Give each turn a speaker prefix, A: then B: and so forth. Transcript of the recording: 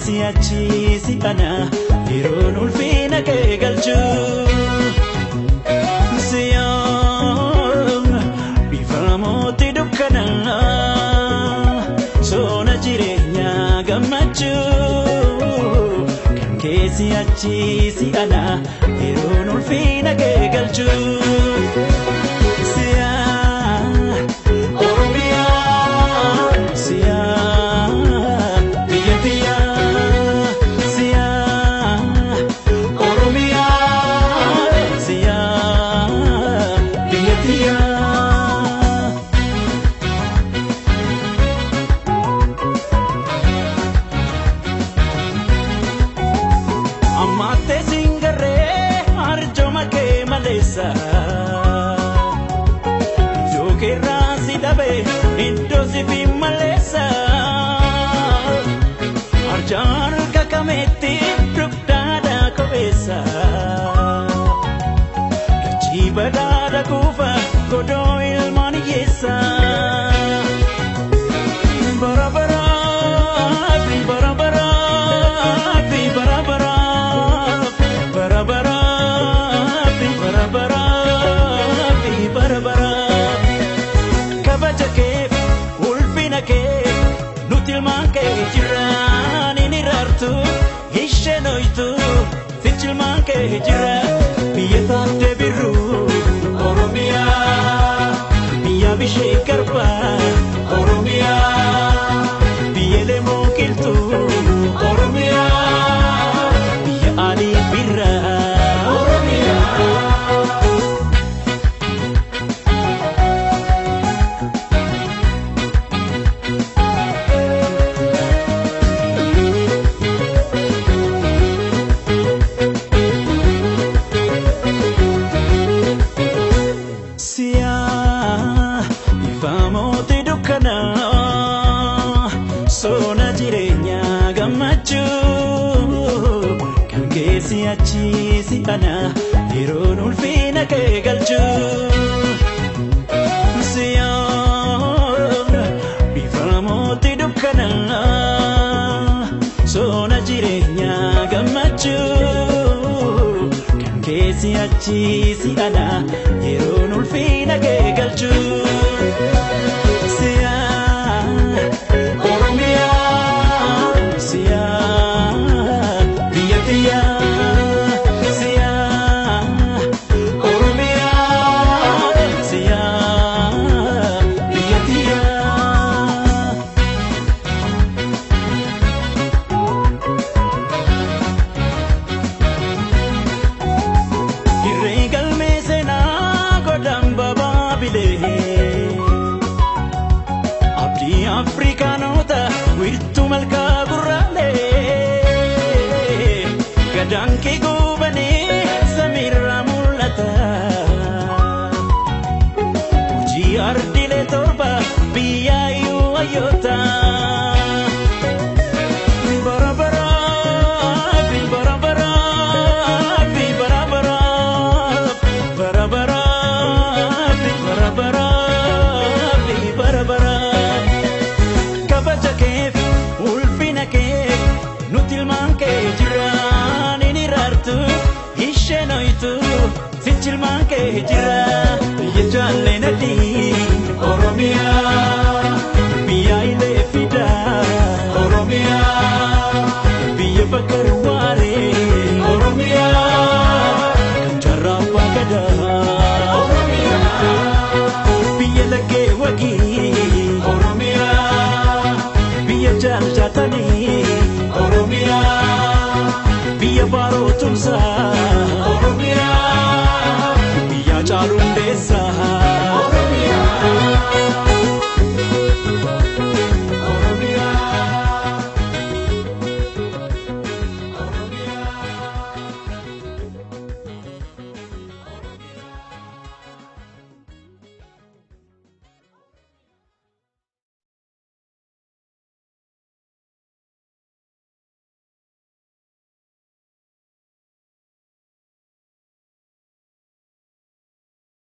A: keessi achi si ana yeroon ulfina kee galchu. Siyoon bifa mootii dukkana sona jireenyaa gammachuu. Kan keessi achi si ana yeroon ulfina kee galchu. Siyaa Oromiyaa siyaa biyya biyyaa siyaa Oromiyaa siyaa biyya biyyaa. Ammattee singarree arjooma kee maleessa. Iddoo keerraa si dhabe iddoo si fi maleessa. Arjaan kakameetti dugdaadha kopheessa. Dachii badhaadha kuufa godoo ilmaan hiyyeessa. Bara baraaf bara baraaf bara baraaf bara baraaf bara baraaf bara baraaf kabaja keef ulfina kee nuti ilmaan kee jiraan hin iraartu isheen hoytu sichi ilmaan kee jira biyya taaftee birru Oromiyaa biyya bishee garbaa Oromiyaa biyya lemoo qilxuu Oromiyaa biyya alii birraa Oromiyaa. Siyaa ifa mootii dukkanaa sona jireenyaa gammachuu kan keessi achi si ana yeroon ulfina kee galchuu. Siyaa ifa mootii dukkanaa sona jireenyaa gammachuu kan keessi achi si ana yeroon ulfina kee galchuu. Siyaa Oromiyaa siyaa biyya biyyaa siyaa Oromiyaa siyaa biyya biyyaa. Hirree galmee seenaa godhan babaabilee. Abdii Afrikaanota wiirtuu malkaa gurraalee. Gadaan kee goobanii samiirraa mul'ata. Hojii ardiilee torba biyyaayyuu hayyoota. Bara baraaf bara baraaf bara baraaf bara baraaf bara baraaf bara baraaf kabaja keef ulfina kee nuti ilmaan kee jiraan hin iraartu isheen hoytu sichi ilmaan kee jira biyya jaalleen adii Oromiyaa biyya ilee fidaa Oromiyaa biyya bakar waaree Oromiyaa kan jaarraa abbaa gadaa Oromiyaa biyya laggee wagii Oromiyaa biyya jaaljaatanii Oromiyaa biyya baaroo tumsaa.